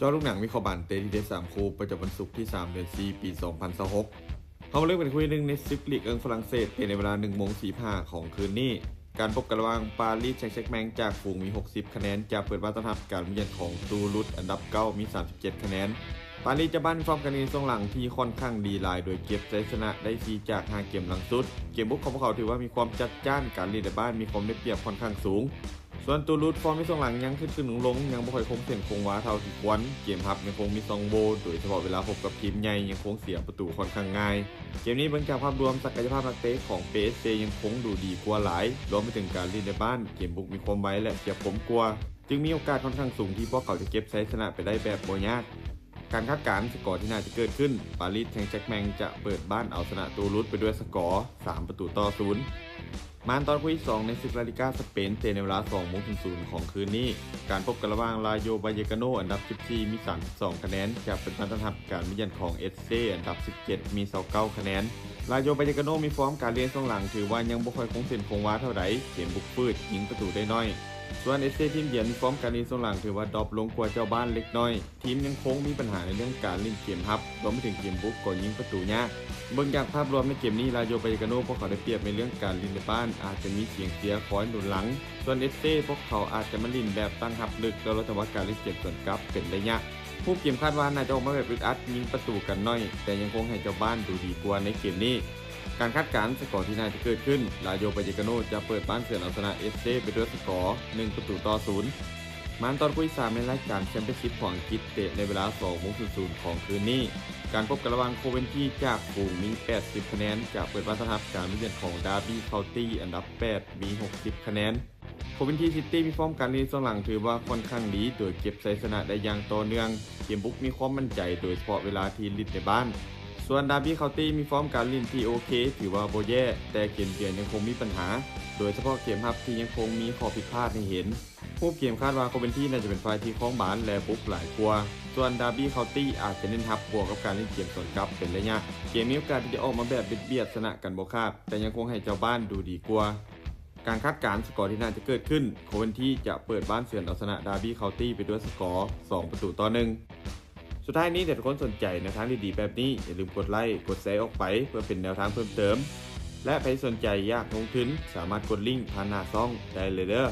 ຈາະລູກໜັງວິເຄາະບານເຕະທີ່ເດັດສາມຄູ່ ປະຈຳວັນສຸກທີສາມ ເດືອນສີ່ ປີສອງພັນຊາວຫົກ. ເຮົາມາເລີ່ມກັນທີ່ຄູ່ທີໜຶ່ງໃນສຶກລີກເອີງຝຣັ່ງເສດ ເຕະໃນເວລາໜຶ່ງໂມງສີ່ສິບຫ້າຂອງຄືນນີ້. ການພົບກັນລະຫວ່າງປາຣີແຊງແຊັກແມັງຈາກຝູງມີຫົກສິບຄະແນນ ຈະເປີດບ້ານຕ້ອນຮັບການມາຢ້ຽມຂອງຕູລຸດອັນດັບເກົ້າມີສາມສິບເຈັດຄະແນນ. ປາຣີຈະບ້ານມີຟອມການຫຼິ້ນຊ່ວງຫຼັງທີ່ຂ້ອນຂ້າງດີຫຼາຍ ໂດຍເກັບໄຊຊະນະໄດ້ສີ່ຈາກຫ້າເກມຫຼັງສຸດ. ເກມບຸກຂອງພວກເຂົາຖືວ່າມີຄວາມຈັດຈ້ານ, ການຫຼິ້ນໃນບ້ານມີຄວາມໄດ້ປຽບຂ້ອນຂ້າງສູງ. ສ່ວນຕູລຸດ ຟອມໃນຊ່ວງຫຼັງຍັງຂຶ້ນໆລົງໆ ຍັງບໍ່ຄ່ອຍຄົງເສັ້ນຄົງວາເທົ່າທີ່ຄວນ. ເກມຮັບຍັງຄົງມີຊ່ອງໂຫວ່, ໂດຍສະເພາະເວລາພົບກັບທີມໃຫຍ່ຍັງຄົງເສຍປະຕູຂ້ອນຂ້າງງ່າຍ. ເກມນີ້ເບິ່ງຈາກພາບລວມ, ສັກກະຍະພາບນັກເຕະຂອງ ປາຣີແຊງແຊັກແມັງ ຍັງຄົງດູດີກວ່າຫຼາຍ, ລວມໄປເຖິງການຫຼິ້ນໃນບ້ານ, ເກມບຸກມີຄວາມໄວ ແລະ ສຽບຄົມກວ່າ, ຈຶ່ງມີໂອກາດຂ້ອນຂ້າງສູງທີ່ພວກເຂົາຈະເກັບໄຊຊະນະໄປໄດ້ແບບບໍ່ຍາກ. ການຄາດການສະກໍທີ່ໜ້າຈະເກີດຂຶ້ນ, ປາຣີແຊງແຊັກແມັງຈະເປີດບ້ານເອົາຊະນະຕູລຸດໄປດ້ວຍສະກໍສາມປະຕູຕໍ່ສູນ. ມານຕອນຄູ່ທີສອງໃນສຶກລາລີກາສະເປນ ເຕະໃນເວລາສອງໂມງສູນຂອງຄືນນີ້. ການພົບກັນລະຫວ່າງລາໂຢບາເຢກາໂນອັນດັບສິບສີ່ມີສາມສິບສອງຄະແນນ ຈະເປີດບ້ານຕ້ອນຮັບການມາຢ້ຽມຂອງເອສເຊອັນດັບສິບເຈັດມີຊາວເກົ້າຄະແນນ. ລາໂຢບາເຢກາໂນມີຟອມການຫຼິ້ນຊ່ວງຫຼັງຖືວ່າຍັງບໍ່ຄ່ອຍຄົງເສັ້ນຄົງວາເທົ່າໃດ, ເກມບຸກຝືດ, ຍິງປະຕູໄດ້ໜ້ອຍ. ສ່ວນເອສເຊທີມຢຽນມີຟອມການຫຼິ້ນຊ່ວງຫຼັງຖືວ່າດຣອບລົງກວ່າເຈົ້າບ້ານເລັກນ້ອຍ. ທີມຍັງຄົງມີບັນຫາໃນເລື່ອງການຫຼິ້ນເກມຮັບ, ລວມໄປເຖິງເກມບຸກກໍຍິງປະຕູຍາກ. ເບິ່ງຈາກພາບລວມໃນເກມນີ້, ລາໂຢບາເຢກາໂນພວກເຂົາໄດ້ປຽບໃນເລື່ອງການຫຼິ້ນໃນບ້ານ, ອາດຈະມີສຽງເຊຍຄອຍໜູນຫຼັງ. ສ່ວນເອສເຊພວກເຂົາອາດຈະມາຫຼິ້ນແບບຕັ້ງຮັບເລິກ ແລ້ວລະຈັງຫວະການຫຼິ້ນເກມສວນກັບເປັນໄລຍະ. ຮູບເກມຄາດວ່າໜ້າຈະອອກມາແບບອຶດອັດ, ຍິງປະຕູກັນໜ້ອຍ, ແຕ່ຍັງຄົງໃຫ້ເຈົ້າບ້ານດູດີກວ່າໃນເກມນີ້. ການຄາດການສະກໍທີ່ໜ້າຈະເກີດຂຶ້ນ, ລາໂຢບາເຢກາໂນຈະເປີດບ້ານເສືອນເອົາຊະນະເອສເຊໄປດ້ວຍສະກໍໜຶ່ງປະຕູຕໍ່ສູນ. ມານຕອນຄູ່ທີສາມໃນລາຍການແຊມປຽນຊິບຂອງອັງກິດ ເຕະໃນເວລາສອງໂມງສູນຂອງຄືນນີ້. ການພົບກັນລະຫວ່າງໂຄເວັນທີຈາກຝູງມີແປດສິບຄະແນນ ຈະເປີດບ້ານຕ້ອນຮັບການມາຢ້ຽມຂອງດາບີເຄົາຕີອັນດັບແປດມີຫົກສິບຄະແນນ. ໂຄເວັນທີຊິຕີມີຟອມການຫຼິ້ນຊ່ວງຫຼັງຖືວ່າຂ້ອນຂ້າງດີ ໂດຍເກັບໄຊຊະນະໄດ້ຢ່າງຕໍ່ເນື່ອງ. ເກມບຸກມີຄວາມໝັ້ນໃຈ ໂດຍສະເພາະເວລາທີ່ຫຼິ້ນໃນບ້ານ. ສ່ວນດາບີເຄົາຕີມີຟອມການຫຼິ້ນທີ່ໂອເຄ ຖືວ່າບໍ່ແຍ່, ແຕ່ເກມຢຽນຍັງຄົງມີບັນຫາ, ໂດຍສະເພາະເກມຮັບທີ່ຍັງຄົງມີຂໍ້ຜິດພາດໃຫ້ເຫັນ. ຮູບເກມຄາດວ່າໂຄເວັນທີໜ້າຈະເປັນຝ່າຍທີ່ຄອງບານ ແລະ ບຸກຫຼາຍກວ່າ. ສ່ວນດາບີເຄົາຕີອາດຈະເນັ້ນຮັບບວກກັບການຫຼິ້ນເກມສວນກັບເປັນໄລຍະ. ເກມມີໂອກາດທີ່ຈະອອກມາແບບບຽດໆ ຊະນະກັນບໍ່ຂາດ, ແຕ່ຍັງຄົງໃຫ້ເຈົ້າບ້ານດູດີກວ່າ. ການຄາດການສະກໍທີ່ໜ້າຈະເກີດຂຶ້ນ, ໂຄເວັນທີຈະເປີດບ້ານເສືອນເອົາຊະນະດາບີເຄົາຕີໄປດ້ວຍສະກໍສອງປະຕູຕໍ່ໜຶ່ງ. ສຸດທ້າຍນີ້ ຖ້າທຸກຄົນສົນໃຈແນວທາງດີໆແບບນີ້, ຢ່າລືມກົດໄລ, ກົດແຊອອກໄປ ເພື່ອເປັນແນວທາງເພີ່ມເຕີມ ແລະ ໃຜທີ່ສົນໃຈຢາກລົງທຶນ ສາມາດກົດລິ້ງຜ່ານໜ້າຊ່ອງໄດ້ເລີຍເດີ.